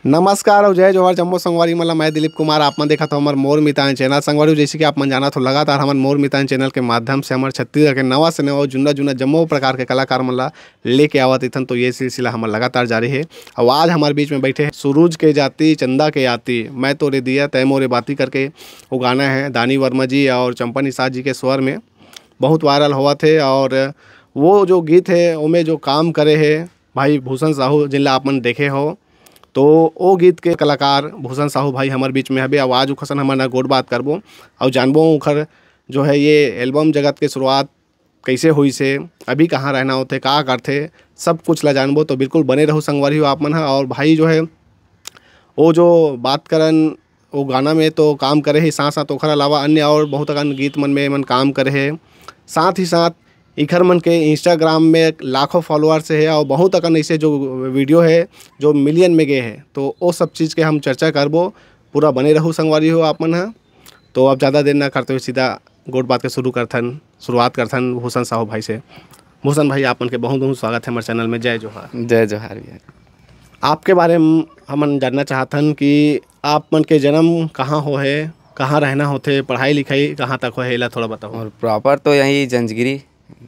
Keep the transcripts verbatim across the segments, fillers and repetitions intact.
नमस्कार अउ जय जोहार जम्मो संगवारी मन ला। मैं दिलीप कुमार, आप मन देखत हो हमर मोर मितान चैनल। संगवारी हो, जैसे कि आप मन जानत हो, लगातार हमन मोर मितान चैनल के माध्यम से हमर छत्तीसगढ़ के नवा से नवा, जुन्ना जुन्ना जम्मो प्रकार के कलाकार मन ला लेके आवत इथन। तो ये सिलसिला हमर लगातार जारी है। अउ आज हमर बीच में बैठे हैं सूरज के जाति, चंदा के आती, मैं तो रे दिया, तय मोरे बाती करके वो गाना है दानी वर्मा जी और चंपा निषाद जी के स्वर में, बहुत वायरल होवत है। और वो जो गीत है, ओमे जो काम करे है भाई भूषण साहू, जिन ला आप मन देखे हो, तो ओ गीत के कलाकार भूषण साहू भाई हमर बीच में हबे। आवाज उखसन हमन ह गोठ बात करबो अउ जानबो उखर जो है ये एल्बम जगत के शुरुआत कैसे होइस हे, अभी कहाँ रहना होथे, का करथे, सब कुछ ला जानबो। तो बिल्कुल बने रहू संगवारी हो आप मन ह। और भाई जो है वो जो बात करन, वो गाना में तो काम करे ही, साथ साथ ओखर अलावा अन्य और बहुत अकन गीत मन में एमन काम करे हे। साथ ही साथ इखर मन के Instagram में लाखों फॉलोअर्स हे और बहुत अकन ऐसे जो वीडियो है जो मिलियन में गए हैं। तो वो सब चीज़ के हम चर्चा करबो। पूरा बने रहू संगवारी हो आप मन ह। तो अब ज़्यादा देर ना करते हुए सीधा गोठ बात के शुरू करथन, शुरुआत करथन भूषण साहू भाई से। भूषण भाई, आप मन के बहुत बहुत स्वागत है हमारे चैनल में। जय जोहार। जय जोहार भैया। आपके बारे में हमन जानना चाहथन कि आप मन के जन्म कहाँ हो है, कहाँ रहना होथे, पढ़ाई लिखाई कहाँ तक हो है, एला थोड़ा बताओ। और प्रॉपर तो यही जंजगिरी,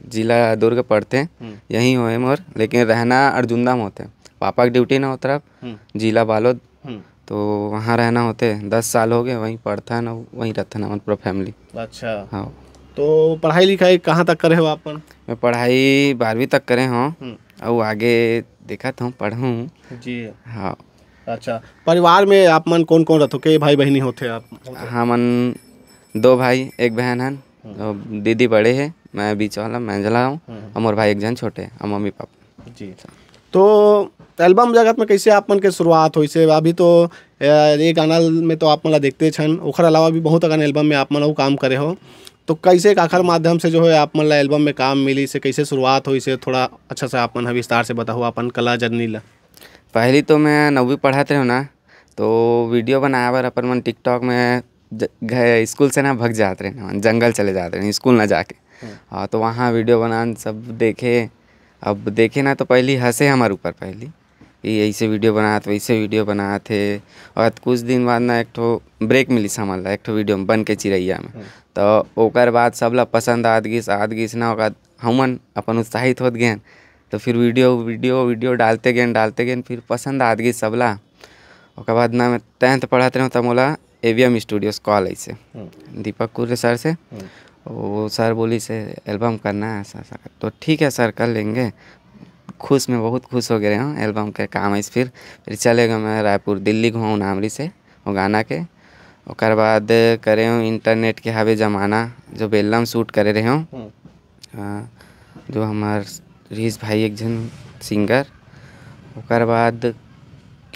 जिला दुर्ग पड़थे, हम्म। यहीं होए मोर, लेकिन रहना अर्जुंदा में होथे। पापा के ड्यूटी ना होत रहा, हम्म। जिला बालोद, हम्म। तो वहाँ रहना होथे। दस साल हो गए, वहीं पढ़थन अउ वहीं रहथन हमन पूरा फैमिली। अच्छा। हाँ। तो पढ़ाई लिखाई कहाँ तक करे हो आप मन? मैं पढ़ाई बारहवीं तक करे हूँ, हम्म। अउ आगे देखत हूँ, पढ़ूँ। जी। हाँ। अच्छा, परिवार में आप मन कौन कौन रहथो, के भाई बहिनी होथे आप? हमन दो भाई, एक बहन हन, हम्म। अउ दीदी बड़े हे, मैं बीच वाला, मैं जला हूँ, हम्म। अउ मोर भाई एक जन छोटे हे, अउ मम्मी पापा। जी। तो एल्बम जगत में कैसे आप मन के शुरुआत होइस हे? अभी तो, अ, ये गाना में तो आप मन ला देखते छन, ओखर अलावा भी बहुत अकन एल्बम में आप मन अउ काम करे हो, तो कैसे, काखर माध्यम से जो है आप मन ला एल्बम में काम मिलिस हे, कैसे शुरुआत होइस हे, थोड़ा अच्छा से आप मन ह विस्तार से बताओ अपन कला जर्नी ला। पहली तो मैं नौवीं पढ़त रहेंव ना, तो वीडियो बनाए बर अपन मन TikTok में ज-, घर, स्कूल से ना भग जात रहेंव, जंगल चले जात रहेंव, स्कूल ना जाके। हम्म। हाँ, तो वहाँ वीडियो बनान सब देखे। अब देखे ना तो पहली हंसे हमारे ऊपर पहली, कि ऐसे वीडियो बनात, वैसे वीडियो बनात हे। और कुछ दिन बाद ना एक ठो ब्रेक मिलिस हमन ला, एक ठो वीडियो में, बन के चिरैया में। हम्म। तो ओकर बाद सबला पसंद आत गिस, आत गिस ना, ओकर बाद हमन अपन उत्साहित होत गेन। तो फिर वीडियो, वीडियो, वीडियो डालते गेन, डालते गेन, फिर पसंद आत गिस सबला। ओकर बाद ना मैं tenth पढ़त रहेंव, तब मोला AVM Studios call आइस हे। हम्म। दीपक कुर्रे सर से। हम्म। वो सर बोलिस हे, "एल्बम करना है ऐसा, ऐसा।" तो ठीक है सर, कर लेंगे। खुश, मैं बहुत खुश हो गए हूँ एल्बम के काम आइस। फिर, फिर चले गए मैं रायपुर, दिल्ली घूमूँ नामरी से वो गाना के। ओकर बाद करे हूँ इंटरनेट के हावे जमाना, जो बेल्लम शूट करे रहे हूँ। हम्म। हाँ, जो हमार रिहिस भाई एक झन सिंगर। ओकर बाद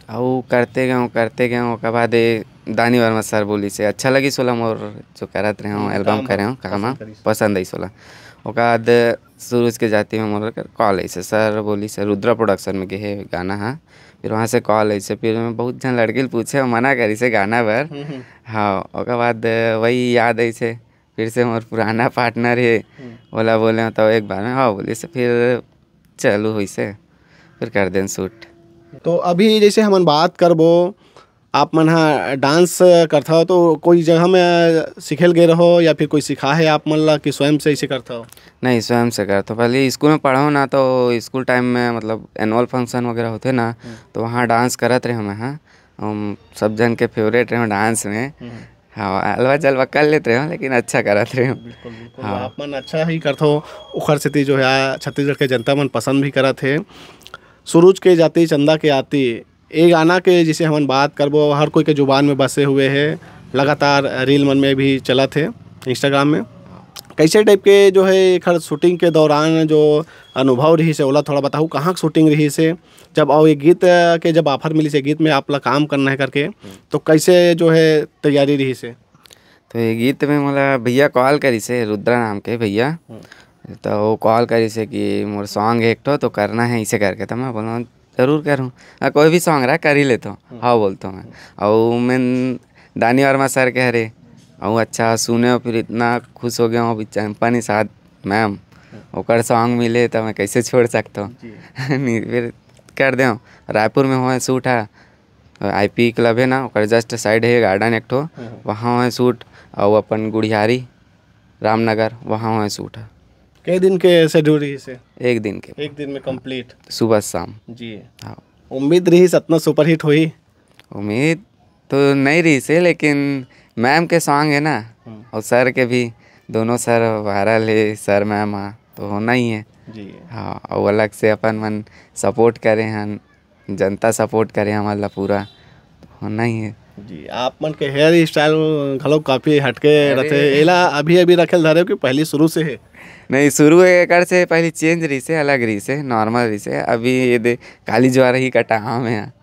अउ करते गए, करते गए, ओकर बाद ए दानी वर्मा सर बोलिस हे, अच्छा लगिस ओला मोर जो करत रहे हूँ, हम्म, एल्बम काम करे हूँ, काम पसंद करिस। पसंद आइस ओला। ओकर बाद सूरज के जाति में मोर कॉल आइस हे, सर बोलिस हे, रुद्रा प्रोडक्शन में गे हे गाना हा। फिर वहाँ से कॉल आइस हे, फिर मैं बहुत झन लड़की ल पूछे, मना करिस हे गाना बर। हम्म, हम्म। हाँ, ओकर बाद वही याद आइस हे, फिर से मोर पुराना पार्टनर हे, हम्म। ओला बोले तो एक बार में हाँ बोलिस हे, फिर चालू होइस हे, फिर कर देन शूट। तो अभी जैसे हमन बात करबो, आप मन हा डांस करथव, तो कोई जगह में सिखेल गए रहो या फिर कोई सिखाए हे आप मन ला कि स्वयं से ऐसे करथव? नहीं, स्वयं से करथव। पहले स्कूल में पढ़ो ना, तो स्कूल टाइम में मतलब एनुअल फंक्शन वगैरह होथे ना, हम्म। तो वहाँ डांस करत रहे मैं, हाँ। हम सब जन के फेवरेट रहे डांस में। हम्म। हाँ, अलवा जलवा कर लेत रहे हो, लेकिन अच्छा करत रहे हो। बिल्कुल, बिल्कुल। हाँ। आप मन अच्छा ही करथो, ओखर सेती जो है छत्तीसगढ़ के जनता मन पसंद भी करत हे। सूरज के जाति चंदा के आती, ए गाना के जैसे हमन बात करबो, हर कोई के जुबान में बसे हुए हे, लगातार रील मन में भी चलत हे, Instagram में। कैसे टाइप के जो है एखर शूटिंग के दौरान जो अनुभव रहिस हे, ओला थोड़ा बताहू, कहाँ के शूटिंग रहिस हे, जब अउ ये गीत के जब ऑफर मिलिस हे, गीत में आप ला काम करना है करके, हम्म। तो कैसे जो है तैयारी रहिस हे? तो ये गीत में मोला भैया कॉल करिस हे, रुद्रा नाम के भैया। हम्म। तो वो कॉल करिस हे कि मोर सॉन्ग हे एक ठो, तो करना है इसे करके। तो मैं बोला, "जरूर करूँ, मैं कोई भी सॉन्ग रहा, कर ही लेता हूँ।" हम्म। हाँ बोलता हूँ मैं। और मैं दानी वर्मा सर के हरे, और अच्छा सुने, फिर इतना खुश हो गया हूँ। अभी चंपा निषाद मैम, हम्म। ओकर सॉन्ग मिले तो मैं कैसे छोड़ सकता हूँ? जी। नहीं, फिर कर दे हूँ। रायपुर में हुआ शूट है, आईपी क्लब है ना, ओकर जस्ट साइड है गार्डन एक ठो, हम्म। वहाँ है शूट। और अपन गुढ़ियारी रामनगर, वहाँ है शूट है। कई दिन के शेड्यूल रही से? एक दिन के। एक दिन में कंप्लीट। सुबह शाम। जी। हाँ। उम्मीद रही इतना सुपरहिट होई? उम्मीद तो नहीं रही से, लेकिन मैम के सॉन्ग है ना, हम्म। और सर के भी, दोनों सर वायरल है, सर मैम, हाँ, तो होना ही है। जी। हाँ, और अलग से अपन मन सपोर्ट करे हन, जनता सपोर्ट करे हमन ला पूरा, तो होना ही है। जी, आप मन के हेयर स्टाइल घलो काफी हटके अरे। रथे। एला अभी अभी रखेल धरे हो कि पहली शुरू से है? नहीं, शुरू एकर से पहली चेंज रही से, अलग रही से, नॉर्मल रही से। अभी ये दे काली ज्वार ही कटा हम है।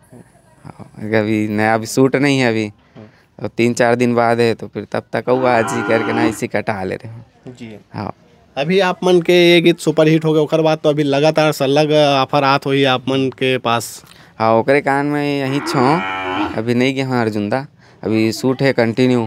हाँ, अभी नया, अभी शूट नहीं है अभी। हम्म। और तीन चार दिन बाद है, तो फिर तब तक अउ आज ही करके ना इसी कटा ले रहे हैं। जी। हाँ। अभी आप मन के ये गीत सुपरहिट हो गए, ओकर बाद तो अभी लगातार सलग ऑफर आत होही आप मन के पास। हाँ, ओकरे कारण मैं यहीं छो, अभी नहीं गए हूँ अर्जुंदा, अभी शूट है कंटिन्यू।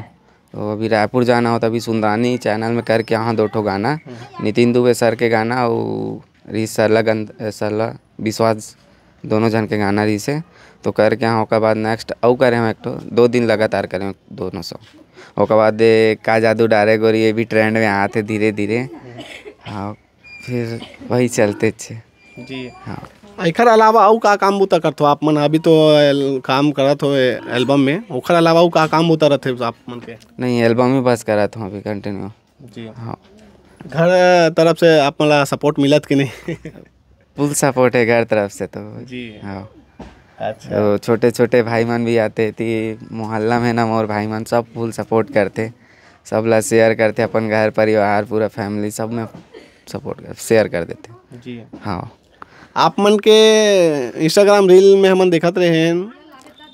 तो अभी रायपुर जाना हो, तो अभी सुंदरानी चैनल में करके यहाँ दो ठो गाना, हम्म। नितिन दुबे सर के गाना और रिस सरला गंध-, सरला विश्वास दोनों झन के गाना रहिस हे, तो करके हाँ, ओकर बाद नेक्स्ट अउ करे हूँ एक ठो, दो दिन लगातार करे हूँ दोनों सॉन्ग। ओकर बाद ए, का जादू डारे गोरी, ये भी ट्रेंड में आत हे धीरे धीरे। हाँ, फिर वही चलते छे। जी। हाँ। एखर अलावा अउ का काम बूता करथो आप मन? अभी तो एल-, काम करत हो ए-, एल्बम में, ओखर अलावा अउ का काम बूता रथे आप मन के? नहीं, एल्बम ही बस करत हूँ अभी कंटिन्यू। जी। हाँ। घर तरफ से आप मन ला सपोर्ट मिलत कि नहीं? फुल सपोर्ट है घर तरफ से तो। जी। हाँ। अच्छा। तो छोटे-छोटे भाई मन भी आते थी, मोहल्ला में ना मोर भाई मन सब फुल सपोर्ट करते, सब ला शेयर करते, अपन घर परिवार पूरा फैमिली सब में सपोर्ट कर, शेयर कर देते। जी। हाँ। आप मन के Instagram रील में हमन देखत रहे हैं,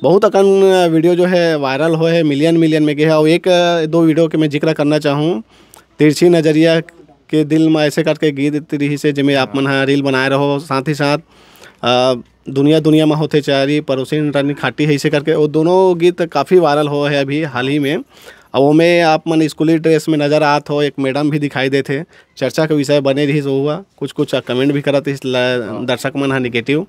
बहुत अकन वीडियो जो है वायरल होए है, मिलियन मिलियन में गए है। और एक दो वीडियो के मैं जिक्र करना चाहूँ, तिरछी नजरिया के दिल में ऐसे करके गीत रिहिस हे, जेमे आप मन ह रील बनाए रहो। साथ ही साथ, अ, दुनिया दुनिया में होथे चारी, पड़ोसी रानी खाटी है, ऐसे करके वो दोनों गीत काफ़ी वायरल हो है अभी हाल ही में। और वो में आप मन स्कूली ड्रेस में नजर आत हो, एक मैडम भी दिखाई देत हे। चर्चा के विषय बने रिहिस, वो हुआ कुछ कुछ कमेंट भी करत रिहिस ल-, दर्शक मन ह निगेटिव।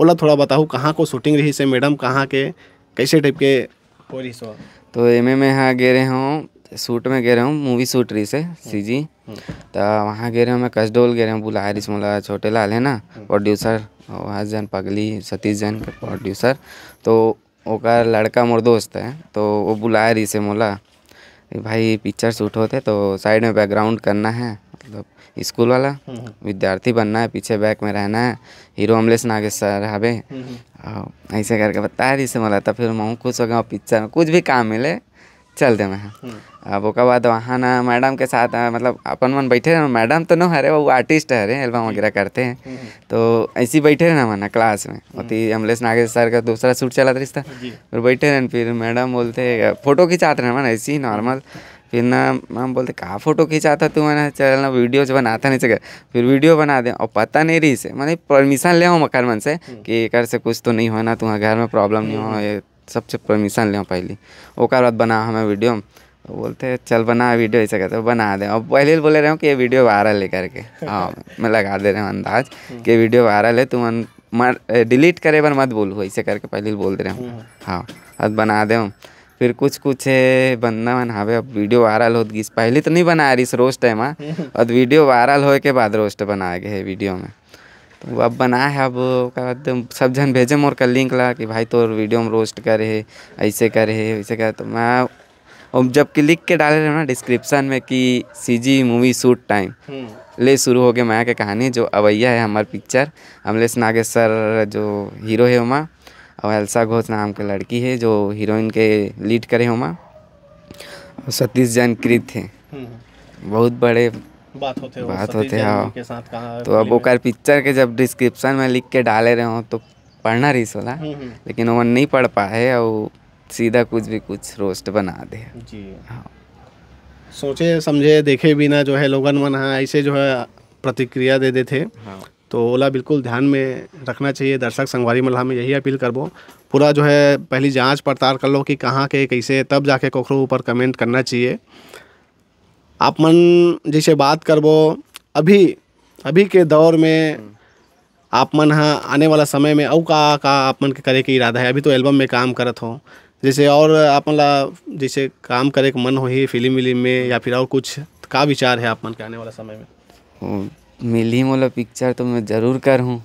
ओला थोड़ा बताहू, कहाँ को शूटिंग रिहिस हे मैडम, कहाँ के, कैसे टाइप के हो रिहिस हो? तो एमे मैं हा गे रहे हूँ, शूट में गे रहे हूँ, मूवी शूट रहिस हे, सीजी। हम्म। त वहाँ गे रहे हूँ, मैं कसडोल गे रहे हूँ, बुलाए रिहिस मोला, छोटे लाल है ना, हम्म। प्रोड्यूसर, वहाँ जन पगली, सतीश जैन के प्रोड्यूसर। तो ओकर लड़का मोर दोस्त है, तो वो बुलाए रिहिस हे मोला, "ए भाई, पिक्चर शूट होथे, तो साइड में बैकग्राउंड करना है, मतलब स्कूल वाला, हम्म, हम्म। विद्यार्थी बनना है, पीछे बैक में रहना है, हीरो अमलेश नागेश सर हवे।" हम्म, हम्म। आ, ऐसे करके बताए रिहिस हे मोला, तो फिर मैं खुश हो गया, पिक्चर में कुछ भी काम मिले, चल दे मैं। हम्म। अब ओकर बाद वहाँ ना मैडम के साथ, आ, मतलब अपन मन बैठे रहे, मैडम तो नो हरे, वो आर्टिस्ट हरे, एल्बम जी। वगैरह करते हैं। हम्म। तो ऐसे ही बैठे रहे ना मन क्लास में, हम्म। ओती अमलेश नागेश सर का दूसरा शूट चलत रिहिस हे। जी। फिर बैठे रहन, फिर मैडम बोलते, फोटो खिंचात रहे मन ऐसे ही नॉर्मल। फिर ना मैम बोलते, "का फोटो खिंचाता तू?" मैंने, "चल ना, वीडियो बनाता नहीं सके।" फिर वीडियो बना दे, और पता नहीं रिहिस हे, मैंने परमिशन ले हूँ मकर मन से हम्म। कि एकर से कुछ तो नहीं होना, तुम्हारे घर में प्रॉब्लम नहीं हो, हम्म। ये सबसे परमिशन ले हूँ पहली। ओकर बाद बना हमें वीडियो, तो बोलते, "चल बना वीडियो", ऐसे कहते, बना दे। और पहले ही बोले रहे हूँ कि ये वीडियो वायरल है करके। हाँ, मैं लगा दे रहे हूँ अंदाज हम्म। कि वीडियो वायरल है, तुम मन-, मर-, ए, डिलीट करे बर मत बोलू, ऐसे करके पहले ही बोल दे रहे हूँ। हम्म। हाँ, अब बना दे हूँ। फिर कुछ कुछ है बंदा मन हावे, अब वीडियो वायरल होत गिस, पहले तो नहीं बनाए रिहिस रोस्ट टाइम, हाँ। हम्म। अब वीडियो वायरल होए के बाद रोस्ट बनाए गए है वीडियो में। तो अब बनाए है, अब ओकर बाद सब झन भेजे मोर का लिंक ला कि भाई तोर वीडियो में रोस्ट करे है, ऐसे करे है, वैसे करे, तो मैं, अब जबकि लिख के डाले रहे ना डिस्क्रिप्शन में कि सीजी मूवी शूट टाइम हम्म। ले शुरू हो गए माया के कहानी, जो अवैया है हमार पिक्चर, अमलेश नागेश सर जो हीरो है ओमा, और एल्सा घोष नाम के लड़की है जो हीरोइन के लीड करे ओमा, और सतीश जैन कृत है। हम्म। बहुत बड़े बात होते हो, बात सतीश होते जैन हो। जी के साथ कहाँ तो अब फिल्म में? ओकर पिक्चर के जब डिस्क्रिप्शन में लिख के डाले रहे हो तो पढ़ना रहिस ओला, हम्म, हम्म। लेकिन ओमन नहीं पढ़ पाए और सीधा कुछ भी कुछ रोस्ट बना दे। जी। हाँ। सोचे समझे देखे बिना जो है लोगन मन ह ऐसे जो है प्रतिक्रिया दे देथे। हाँ। तो ओला बिल्कुल ध्यान में रखना चाहिए। दर्शक संगवारी मन ला हम यही अपील करबो, पूरा जो है पहली जांच पड़ताल कर लो कि कहाँ के कैसे, तब जाके ककरो ऊपर कमेंट करना चाहिए। आप मन जैसे बात करबो, अभी, अभी के दौर में हम्म। आप मन ह आने वाला समय में अउ का, का आप मन के करे के इरादा है? अभी तो एल्बम में काम करत हो, जैसे और आप मन ला जैसे काम करे के मन होही फिल्म विल्म में या फिर और कुछ, त का विचार है आप मन के आने वाला समय में? वो मिलही मोला पिक्चर तो मैं जरूर करहूँ।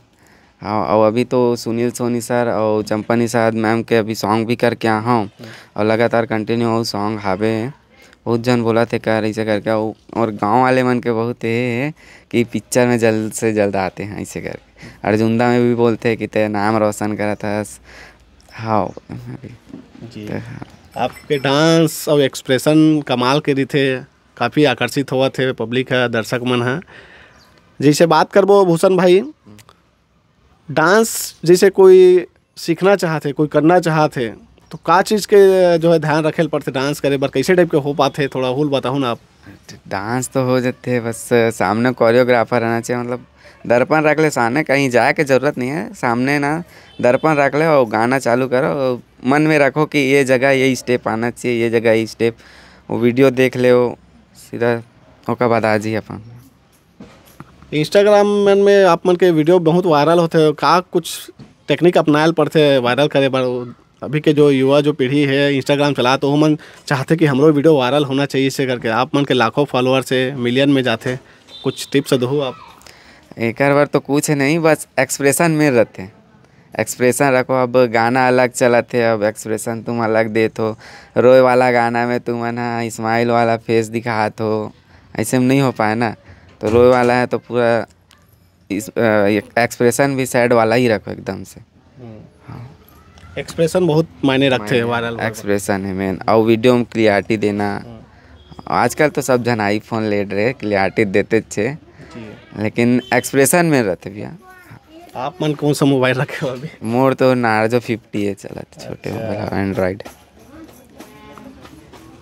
हाँ, अउ अभी तो सुनील सोनी सर अउ चंपा निषाद मैम के अभी सॉन्ग भी करके आ हूँ। हम्म। अउ लगातार कंटिन्यू अउ सॉन्ग हावे। बहुत झन बोलत हे कर ऐसे करके, अउ और गाँव वाले मन के बहुत ये हे कि पिक्चर में जल्द से जल्द आते हैं ऐसे करके। अर्जुंदा में भी बोलते हैं कि ते नाम रोशन करत हस। हाँ, अभी जी। तो हाँ। आपके डांस अउ एक्सप्रेशन कमाल के रहिथे, काफ़ी आकर्षित होवत हे पब्लिक ह, दर्शक मन ह। जैसे बात करबो भूषण भाई, डांस जैसे कोई सीखना चाहत हे, कोई करना चाहत हे, तो का चीज़ के जो है ध्यान रखे ल पड़थे डांस करे बर, कैसे टाइप के हो पाथे, थोड़ा हुल बताहू ना आप। डांस तो हो जाथे, बस सामने कोरियोग्राफर रहना चाहिए, मतलब दर्पण रख ले, सामने कहीं जाए के जरूरत नहीं है, सामने ना दर्पण रख ले और गाना चालू करो और मन में रखो कि ये जगह ये स्टेप आना चाहिए, ये जगह ये स्टेप, वो वीडियो देख ले, वो सीधा ओकर बाद आ जी अपन। इंस्टाग्राम मन में आप मन के वीडियो बहुत वायरल होथे, का कुछ टेक्निक अपनाए ल पड़थे वायरल करे बर? अभी के जो युवा जो पीढ़ी है इंस्टाग्राम चलात, ओमन चाहथे कि हमरो वीडियो वायरल होना चाहिए, इसे करके आप मन के लाखों फॉलोअर्स हे, मिलियन में जाथे, कुछ टिप्स दहू आप। एकर बर तो कुछ नहीं, बस एक्सप्रेशन में रहथे, एक्सप्रेशन रखो। अब गाना अलग चलत हे, अब एक्सप्रेशन तुम अलग देत हो, रोए वाला गाना में तुमन ह स्माइल वाला फेस दिखात हो, ऐसे में नहीं हो पाए ना। तो रोए वाला है तो पूरा इस, अ, ये एक्सप्रेशन भी सैड वाला ही रखो एकदम से। हम्म। हाँ। एक्सप्रेशन बहुत मायने रखथे मायने वायरल होए बर। एक्सप्रेशन है मेन, और वीडियो में क्लियरिटी देना। हम्म। आजकल तो सब झन आईफोन ले रहे, क्लियरिटी देते छे, जी। लेकिन एक्सप्रेशन में रहते भैया। आप मन कौन सा मोबाइल रखे हो अभी? मोर तो नार्जो फिफ्टी है चलत, छोटे अच्छा। Mobile, Android.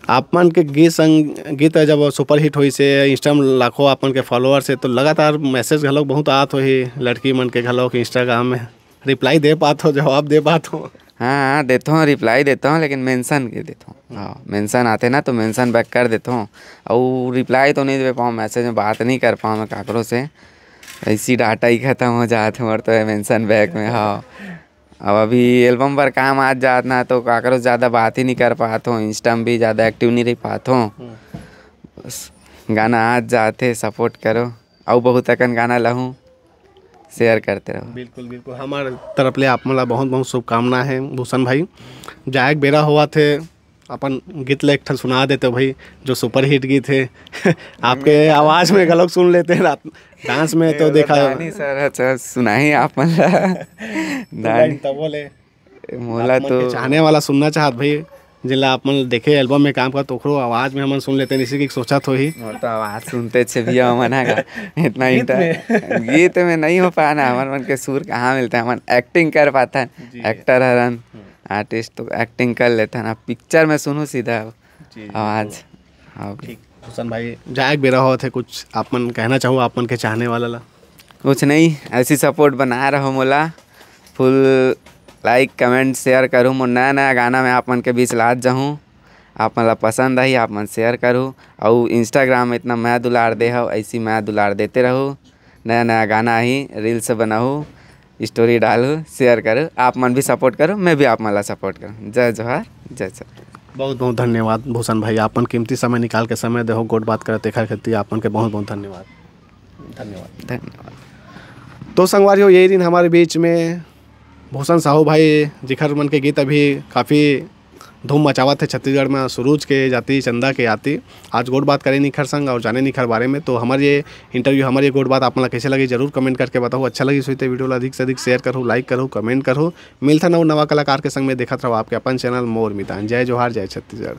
आप मन के गीत संग-, गीत जब सुपरहिट होइस हे, Insta में लाखों आप मन के फॉलोअर्स हे, तो लगातार मैसेज घलोक बहुत आत होही लड़की मन के घलोक Instagram में। रिप्लाई दे पात हो, जवाब दे पात हो? हाँ, हाँ, देथों, रिप्लाई देथों, लेकिन मेंशन के देथों। हाँ, मेंशन आथे ना, तो मेंशन बैक कर देथों। अउ रिप्लाई तो नहीं दे पाऊँ, मैसेज में बात नहीं कर पाऊँ मैं काकरो से, ऐसी डाटा ही खतम हो जात हे मोर तो मेंशन बैक में। हाँ, अब अभी एल्बम बर काम आत जात ना, तो काकरो से ज़्यादा बात ही नहीं कर पात हों, Insta में भी ज़्यादा एक्टिव नहीं रह पात हों। हम्म। बस गाना आत जात हे, सपोर्ट करो, अउ बहुत अकन गाना लहूँ, शेयर करते रहो। बिल्कुल, बिल्कुल, हमार तरफ ले आप मन ला बहुत बहुत शुभकामना है भूषण भाई। जाए के बेरा होवत हे, अपन गीत ला एक ठन सुना देते हो भाई, जो सुपरहिट गीत है। आपके आवाज़ में गलत सुन लेते हैं रात डांस में, तो देखा। दानी सर, अच्छा, सुनाही आप मन ला। तो दानी। भाई, तब बोले, मोला आप मन तो के चाहने वाला सुनना चाहत भाई, जिला आप मन देखे एल्बम में काम करत, ओकरो आवाज़ में हमन सुन लेते हैं, इसी की सोचत होही। मोर तो आवाज़ सुनते छे भैया, हमन हा का इतना गीत इंटर-, में। गीत में नहीं हो पाना, हमन मन के सुर कहाँ मिलता है, हमन एक्टिंग कर पाता है, जी। एक्टर हरन, हम्म। आर्टिस्ट तो एक्टिंग कर लेता है ना, पिक्चर में सुनू सीधा जी, जी, आवाज़। बिल्कुल। हाँ। ठीक, भूषण भाई, जाए के बेरा होत हे, कुछ आप मन कहना चाहो आप मन के चाहने वाला ला? कुछ नहीं, ऐसी सपोर्ट बनाए रहो मोला, फुल लाइक, कमेंट, शेयर करूँ। मोर नया नया गाना मैं आप मन के बीच लात जाहूँ, आप मन ला पसंद आही, आप मन शेयर करू। अउ Instagram में इतना मया दुलार दे हव, ऐसी मया दुलार देते रहू। नया नया गाना आही, रील्स बनाहू, स्टोरी डालू, शेयर करू, आप मन भी सपोर्ट करू, मैं भी आप मन ला सपोर्ट करूँ। जय जोहार, जय छत्तीसगढ़। बहुत बहुत धन्यवाद भूषण भाई, आप मन कीमती समय निकाल के समय देहो, गोठ बात करत एखर खातिर आप मन के बहुत बहुत धन्यवाद। धन्यवाद। धन्यवाद। तो संगवारी हो, यही दिन हमारे बीच में भूषण साहू भाई, जिखर मन के गीत अभी काफ़ी धूम मचावत हे छत्तीसगढ़ में, सुरूज के जाति, चंदा के आती। आज गोठ बात करेन इखर संग और जानेन इखर बारे में। तो हमर ये इंटरव्यू, हमर ये गोठ बात आप मन ला कैसे लगी, जरूर कमेंट करके बताओ। अच्छा लगी होही तो वीडियो ला अधिक से अधिक शेयर करो, लाइक करो, कमेंट करो। मिलथन अउ नवा कलाकार के संग में, देखत रहो आपके अपन चैनल मोर मितान। जय जोहार, जय छत्तीसगढ़।